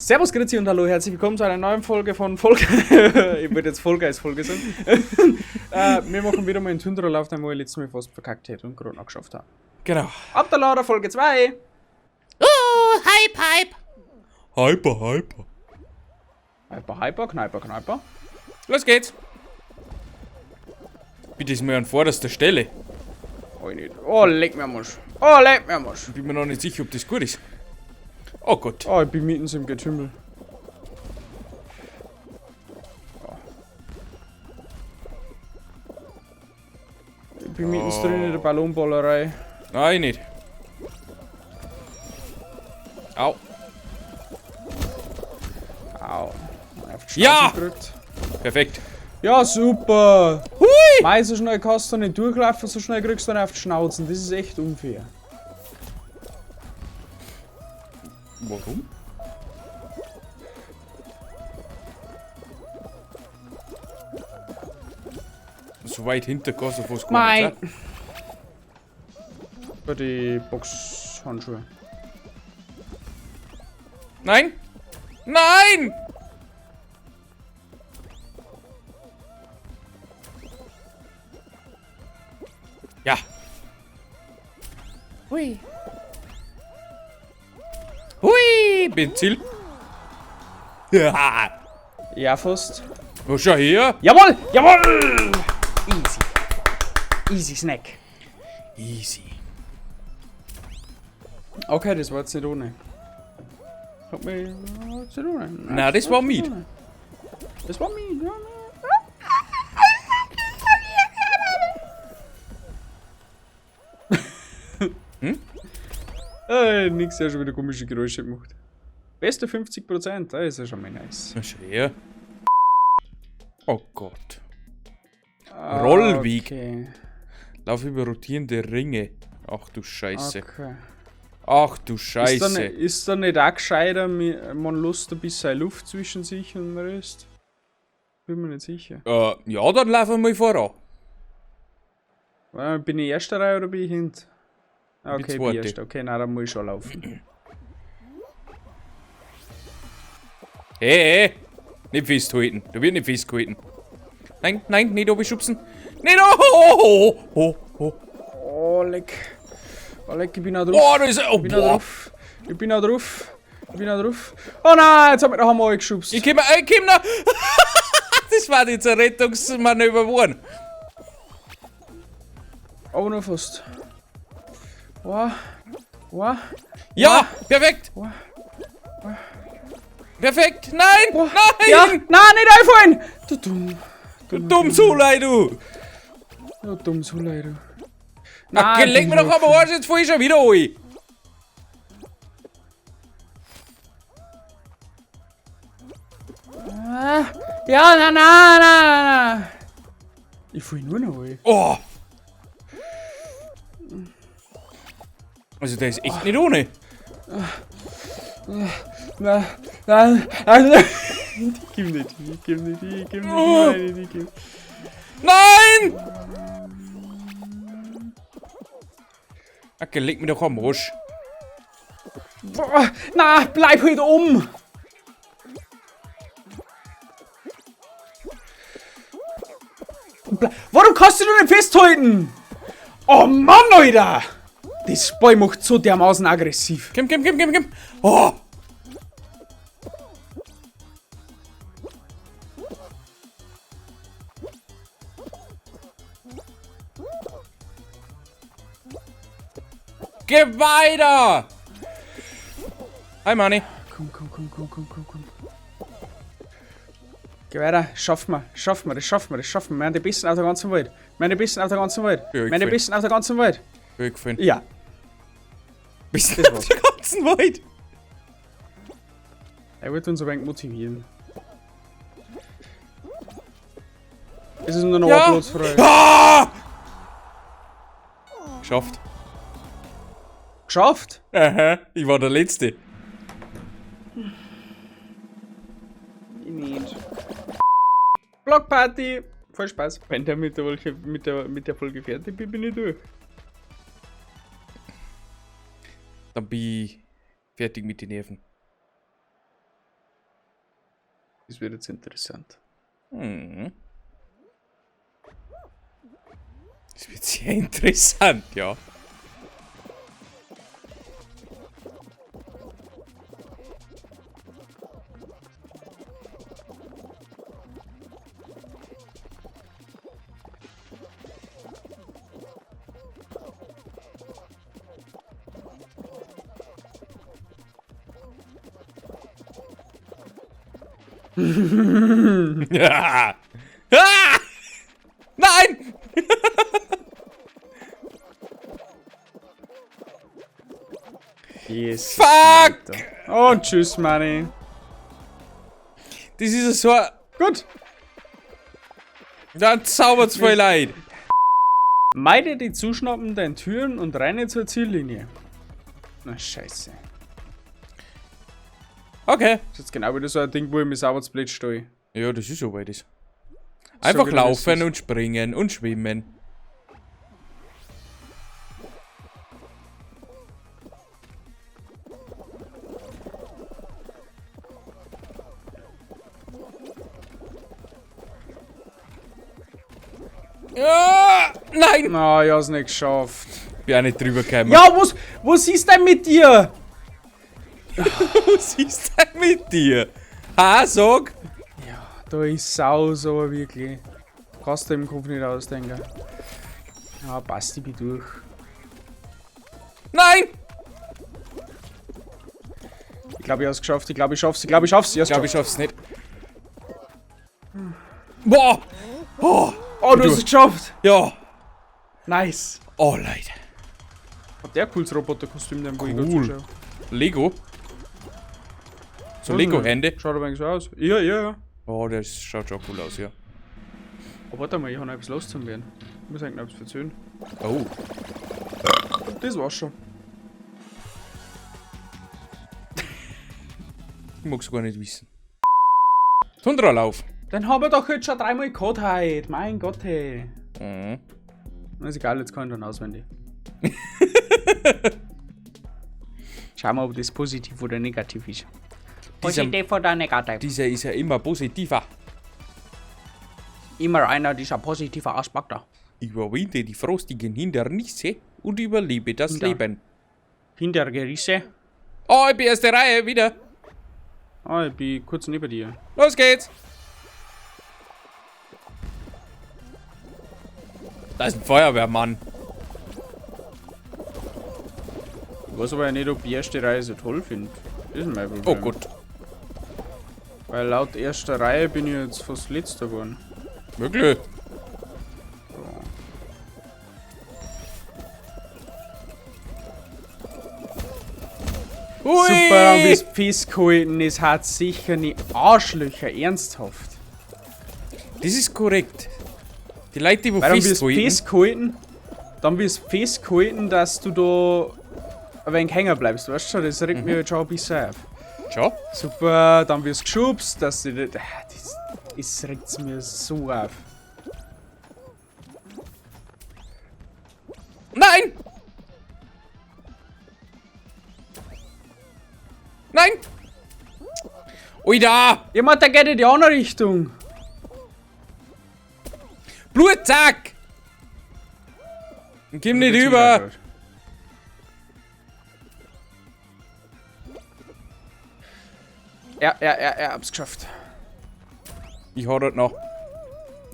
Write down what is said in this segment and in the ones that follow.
Servus, Grüezi und hallo, herzlich willkommen zu einer neuen Folge von Folge. Ich wollte jetzt Fall Guys Folge sagen. Wir machen wieder mal einen Tundra-Lauf, den wo ich letztes Mal fast verkackt hätte und gerade noch geschafft habe. Genau. Ab der Lader Folge 2. Oh, Hype, Hype. Hyper, Hyper. Hyper, Hyper, Kneiper, Kneiper. Los geht's. Bitte ist mir an vorderster Stelle. Oh, nicht. Oh, leck mir am Arsch. Oh, leck mir am Arsch. Ich bin mir noch nicht sicher, ob das gut ist. Oh Gott. Oh, ich bin mitten im Getümmel. Oh. Ich bin mitten drin in der Ballonballerei. Nein, nicht. Au. Au. Auf die Ja! Schnauze gedrückt. Perfekt. Ja, super. Hui! Mei, so schnell kannst du nicht durchlaufen, so schnell kriegst du dann auf die Schnauzen. Das ist echt unfair. Warum? So weit hinter kannst du fast gar nicht, Mei. Bei die Boxhandschuhe. Nein! Nein! Ja. Hui. Hui, bin Ziel. Ja. Ja, fast. Oh, schau her. Jawohl! Jawohl! Easy. Easy Snack. Easy. Okay, das war jetzt nicht ohne. Hat mich jetzt nicht ohne. Nein, Na, das war nicht miet. ohne. Das war miet, ja. Hm? Ey, nix, ja schon wieder komische Geräusche gemacht. Beste 50%, da ist ja schon mal nice. Na, schau her. Oh Gott. Rollweg. Okay. Lauf über rotierende Ringe. Ach du Scheiße. Okay. Ach du Ist da, Scheiße. ist da nicht auch gescheiter, man lässt ein bisschen Luft zwischen sich und dem Rest? Bin mir nicht sicher. Ja, dann laufen wir mal voran. Warte, bin ich erster Reihe oder bin ich hint? bin Okay, ich bin zweite. erster. Okay, nein, dann muss ich schon laufen. Hey, hey! Nicht festhalten. Da wird nicht festgehalten. Nein, nein, nicht oben schubsen. Nicht oh, oh, oh, oh, oh. Oh, leck. Oh, leck, ich bin auch drauf. Oh, da ist er. Oh, Ich bin auch boah. drauf. Ich bin auch drauf. Ich bin auch drauf. Oh nein, jetzt hab ich den Hammer geschubst. Ich komm, ich komm noch. Das war jetzt ein Rettungsmanöver geworden. Aber nur fast. Oh. Oh. Ja, perfekt. Oh. Perfekt. Nein, Oh. nein. Ja, nein, nicht einfallen! Du dumm. Du dumm Sulei, du. Du dumm Sulei, du. Ach, Nein, leg mir doch am Arsch, jetzt fall ich schon wieder rein. Ja, nein, nein, nein, nein. Ich fall nur noch rein. Oh. Also der ist echt nicht ohne. Nein, nein, nein. Ich geb nicht, ich geb nicht, ich geb nicht, nein, ich geb. Nein! Okay, leg mir doch am Arsch. Boah, na, bleib halt um! Warum kannst du denn festhalten? Oh Mann, Alter! Das Spiel macht so dermaßen aggressiv. Komm, komm, komm, komm, komm. Oh! Geh weiter! Hi, Manni. Komm, komm, komm, komm, komm, komm, komm. Geh weiter, schaffen wir, schaffen wir, das schaffen wir, das schaffen wir. Wir haben die Besten auf der ganzen Welt. Wir haben die Besten auf der ganzen Welt. Ja, Wir ich haben die gefällt. Besten auf der ganzen Welt. Ja, gefallen. Ja. Bist Das du auf der ganzen Welt? Er wird uns ein wenig motivieren. Es ist nur noch Ja. ein Platz frei. Ah! Geschafft. Geschafft? Aha, ich war der Letzte. Ich nicht. Blockparty! Voll Spaß. Wenn der mit der Folge fertig bin, bin ich durch. Dann bin ich fertig mit den Nerven. Das wird jetzt interessant. Mhm. Das wird sehr interessant, ja. Ja. Ah! Nein! Jesus. Fuck! Alter. Und tschüss, Manni. Das ist so ein. Gut. Dann zaubert's voll leid. Meide die zuschnappenden Türen und renne zur Ziellinie. Na, scheiße. Okay. Das ist jetzt genau wieder so ein Ding, wo ich mich sauber zu blöd stehe. Ja, das ist soweit das. Einfach genau das laufen ist- und springen und schwimmen. Ah, nein! Na, ich hab's nicht geschafft. Bin auch nicht drüber gekommen. Ja, was ist denn mit dir? Was ist denn mit dir? Ha, sag! Ja, da ist sau so wirklich. Kannst du im Kopf nicht ausdenken. Ja, passt, ich bin durch. Nein! Ich glaube, ich hab's geschafft. Ich glaube, ich schaff's. Ich glaube, ich schaff's. Ich hab's Ich glaube, ich geschafft. schaff's nicht. Boah! Oh, Oh, du hast es geschafft. ja! Nice. Oh, Leute. Hat der cooles Roboterkostüm, den wo ich grad Cool. zuschaue. Lego. So Lego-Hände. Schaut aber eigentlich so aus. Ja, ja, ja. Oh, das schaut schon cool aus, ja. Aber warte mal, ich habe noch etwas loszuwerden. Ich muss eigentlich noch etwas erzählen. Oh. Das war's schon. Ich mag's gar nicht wissen. Tundralauf. Den haben wir doch jetzt schon dreimal gehabt heute. Mein Gott, hey. Mhm. Ist egal, jetzt kann ich dann auswendig. Schauen wir, ob das positiv oder negativ ist. Positiv oder negativ? Dieser ist ja immer positiver. Immer einer dieser positive Aspekte. Überwinde die frostigen Hindernisse und überlebe das Hinter. Leben. Hintergerisse. Oh, ich bin erste Reihe wieder. Ah, ich bin kurz neben dir. Los geht's. Da ist ein Feuerwehrmann. Ich weiß aber ja nicht, ob ich erste Reihe so toll finde. Das ist mein Problem. Oh Gott. Weil laut erster Reihe bin ich jetzt fast letzter geworden. Wirklich? Ui. Super, und bist festgehalten. Es hat sicher nicht Arschlöcher, ernsthaft. Das ist korrekt. Die Leute, die wo Weil dann wirst du festhalten. festgehalten, dann wirst du festgehalten, dass du da ein wenig hängen bleibst, weißt du? Das regt mich jetzt schon ein bisschen auf. Schau. Super, dann wirst du geschubst, dass du nicht. Das regt mir so auf. Nein! Nein! Oida! Ja, man, der geht in die andere Richtung. Blutsack! Komm nicht über! Ja, ja, ja, ja, hab's geschafft. Ich hau dort noch.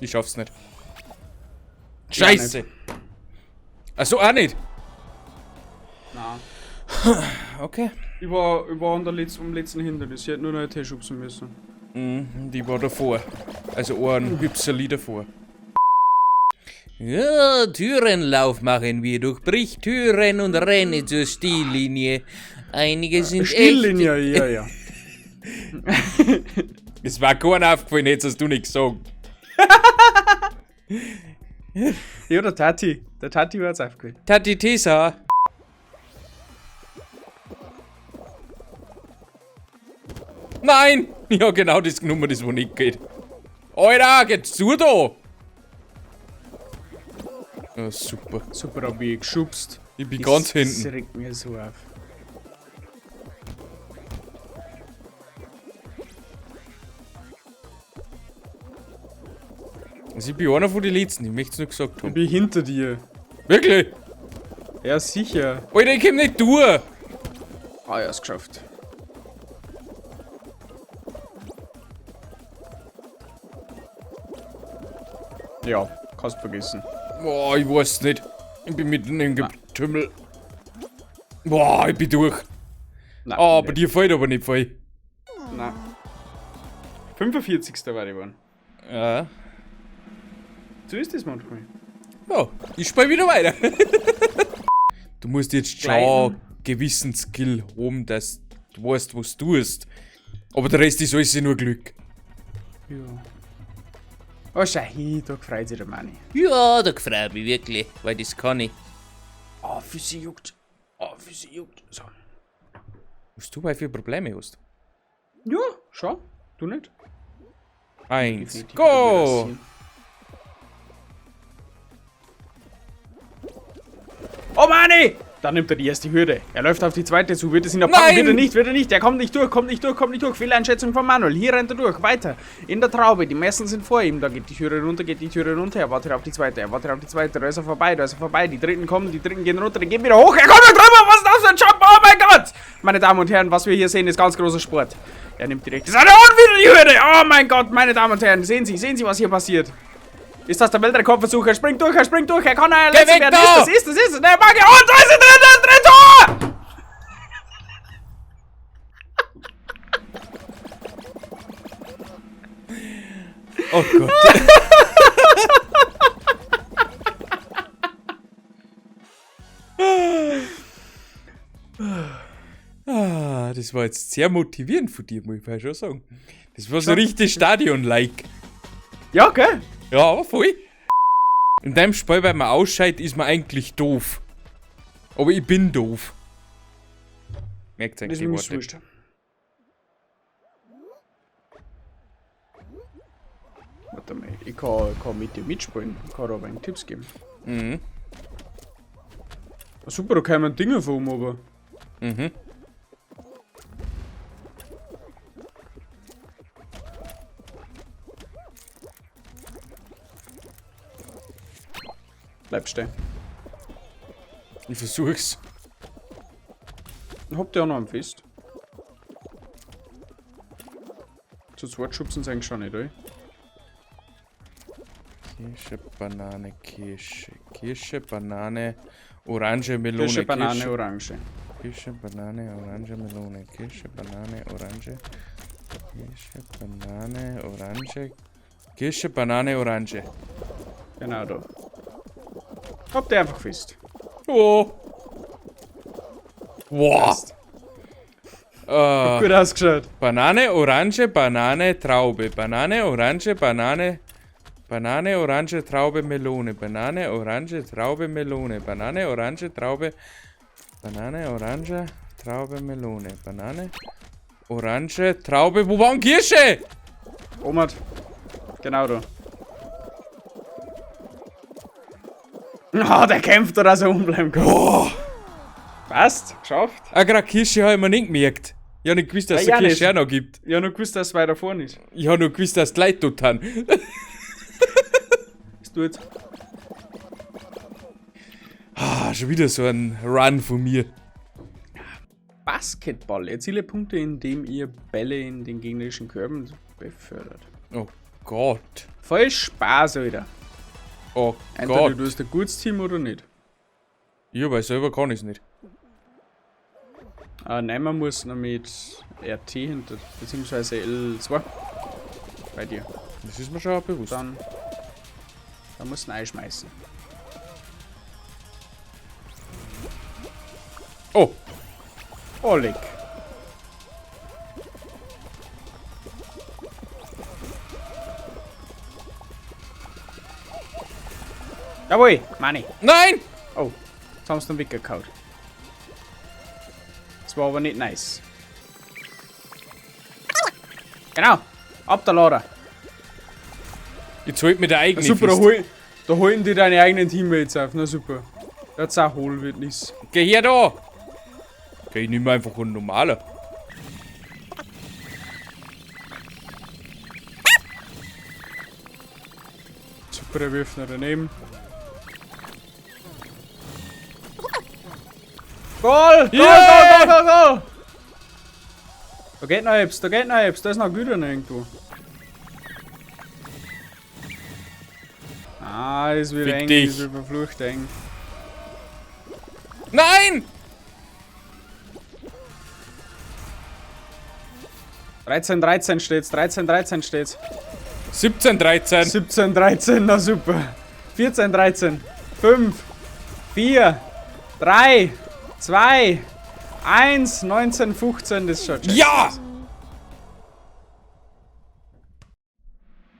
Ich schaff's nicht. Scheiße! Achso, auch nicht. Nein. Okay. Ich war an der Letz-, am letzten Hindernis. Ich hätte nur noch einen Tee schubsen müssen. Mhm, die war davor. Also ein Hüpserli davor. Ja, Türenlauf machen wir. Durchbrich Türen und renne zur Stillinie. Einige sind echt. Stilllinie, ja, ja. Es war keiner aufgefallen, jetzt hast du nichts gesagt. Ja, der Tati. Der Tati war jetzt aufgefallen. Tati Tesa. Nein! Ja, genau das genommen, das wo nicht geht. Alter, geht's zu da! Ja, super. Super, hab ich geschubst. Ich bin ganz Das hinten. regt mir so auf. Also ich bin einer von den Letzten, ich möchte es nur gesagt Ich haben. bin hinter dir. Wirklich? Ja, sicher. Alter, ich komm nicht durch! Ah, ja, ist geschafft. Ja, kannst vergessen. Boah, ich weiß nicht. Ich bin mitten im Getümmel. Boah, ich bin durch. Nein, Ah, aber nicht. dir fällt aber nicht viel. Nein. 45. war ich geworden. Ja. So ist das manchmal. Ja, ich spiele wieder weiter. Du musst jetzt schon Gleiten. gewissen Skill haben, dass du weißt, was du tust. Aber der Rest ist alles nur Glück. Ja. Oh, schau hin, da freut sich der Manni. Ja, da freue ich mich wirklich, weil das kann ich. Oh, Füße juckt. Oh, Füße juckt. So. Was du bei für Probleme hast. Ja, schau. Du nicht? Eins, Definitiv go! Oh Manni! Da nimmt er die erste Hürde. Er läuft auf die zweite zu. Wird es ihn noch packen? Nein! Wird er nicht, wird er nicht. Er kommt nicht durch, kommt nicht durch, kommt nicht durch. Fehleinschätzung von Manuel. Hier rennt er durch. Weiter. In der Traube. Die Messen sind vor ihm. Da geht die Türe runter, geht die Türe runter. Er wartet auf die zweite, er wartet auf die zweite. Da ist er vorbei, da ist er vorbei. Die dritten kommen, die dritten gehen runter, die gehen wieder hoch. Er kommt da drüber. Was ist das für ein Jump? Oh mein Gott! Meine Damen und Herren, was wir hier sehen, ist ganz großer Sport. Er nimmt die rechte Seite und wieder die Hürde. Oh mein Gott, meine Damen und Herren. Sehen Sie, sehen Sie, was hier passiert. Ist das der Weltrekordversuch? Er springt durch, er springt durch, er kann ein Geh letzter weg werden. da! Ist das, ist das, ist das? Der Bagger. Und da ist er drin, da ist drin, Tor! Oh Gott. Ah, das war jetzt sehr motivierend von dir, muss ich schon sagen. Das war so richtig Stadion-like. Ja, okay. Ja, aber voll. In deinem Spiel, weil man ausscheidet, ist man eigentlich doof. Aber ich bin doof. Merkt Das eigentlich ist die mir Worte. wurscht. Warte mal, ich kann mit dir mitspielen. Ich kann da ein wenig Tipps geben. Mhm. Super, da kommen Dinge von oben, aber. Mhm. Bleib stehen. Ich versuch's. Habt ihr auch noch am Fest? Zu zweit schubsen sie eigentlich schon nicht, oder? Kirsche, Banane, Kirsche. Kirsche, Banane, Orange, Melone. Kirsche, Banane, Kirsche, Orange. Kirsche, Banane, Orange, Melone. Kirsche, Banane, Orange. Kirsche, Banane, Orange. Kirsche, Banane, Orange. Genau da. Habt ihr einfach fest. Oh. Boah. Gut ausgeschaut. Banane, Orange, Banane, Traube. Banane, Orange, Banane. Banane, Orange, Traube, Melone. Banane, Orange, Traube, Melone. Banane, Orange, Traube. Banane, Orange, Traube, Melone. Banane, Orange, Traube. Wo war denn Kirsche? Omar. Genau da. Oh, der kämpft da, dass er umbleiben kann. Oh. Passt, geschafft. Ah, gerade Kirsche habe ich mir nicht gemerkt. Ich hab nicht gewusst, dass es Ja, eine ja Kirsche nicht. auch noch gibt. Ich hab nur gewusst, dass es weiter vorne ist. Ich hab nur gewusst, dass die Leute dort haben. Es tut. Ah, schon wieder so ein Run von mir. Basketball. Erziele Punkte, indem ihr Bälle in den gegnerischen Körben befördert. Oh Gott. Voll Spaß, Alter. Oh Entweder Gott. du hast ein gutes Team oder nicht. Ja, weil selber kann ich's nicht. Ah, nein, man muss noch mit RT hinter, beziehungsweise L2. Bei dir. Das ist mir schon bewusst. Dann. Da musst du ihn einschmeißen. Oh, Oleg. Jawohl, Manni. nein! Oh, jetzt haben sie den Wicker gehauen. Das war aber nicht nice. Genau, ab der Lader. Jetzt holt mir der eigene Super, fest. da holen die deine eigenen Teammates auf. Na super. Das auch hohl wird nichts. Geh her da! Okay, ich nehme einfach einen normaler. Super, er wirft noch daneben. Goal! Goal, Yeah! Goal, Goal, Goal, Goal! Da geht noch etwas, da geht noch etwas, da ist noch Güter noch irgendwo. Ah, ist wieder Fick eng, dich. ist wieder verflucht eng. Nein! 13, 13 steht's, 13, 13 steht's. 17, 13. 17, 13, na super. 14, 13. 5, 4, 3, 2, 1, 19, 15, das schaut scheiße Ja! aus.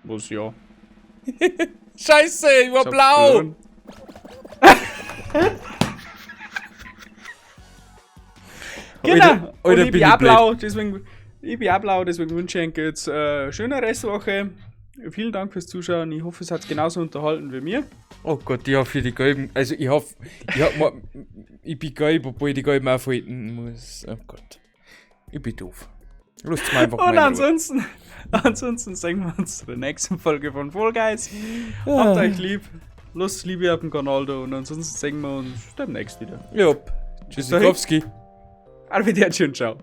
Was ja? Scheiße, ich war Ich hab blau! verloren. Genau. Alter, Und Alter, ich bin bin auch ich blöd. blau, deswegen, ich bin auch blau, deswegen wünsche ich euch jetzt schöne Restwoche. Vielen Dank fürs Zuschauen. Ich hoffe, es hat genauso unterhalten wie mir. Oh Gott, ich hoffe für die gelben. Also ich hoffe, ich, hab, ich bin gelb, obwohl ich die gelben aufhalten muss. Oh Gott. Ich bin doof. Lasst mir einfach Und meine Ruhe. ansonsten, ansonsten sehen wir uns zur nächsten Folge von Fall Guys. Habt euch lieb. Lasst Liebe auf dem Kanal da und ansonsten sehen wir uns demnächst wieder. Jupp. Tschüssikowski. Arrivederci und ciao.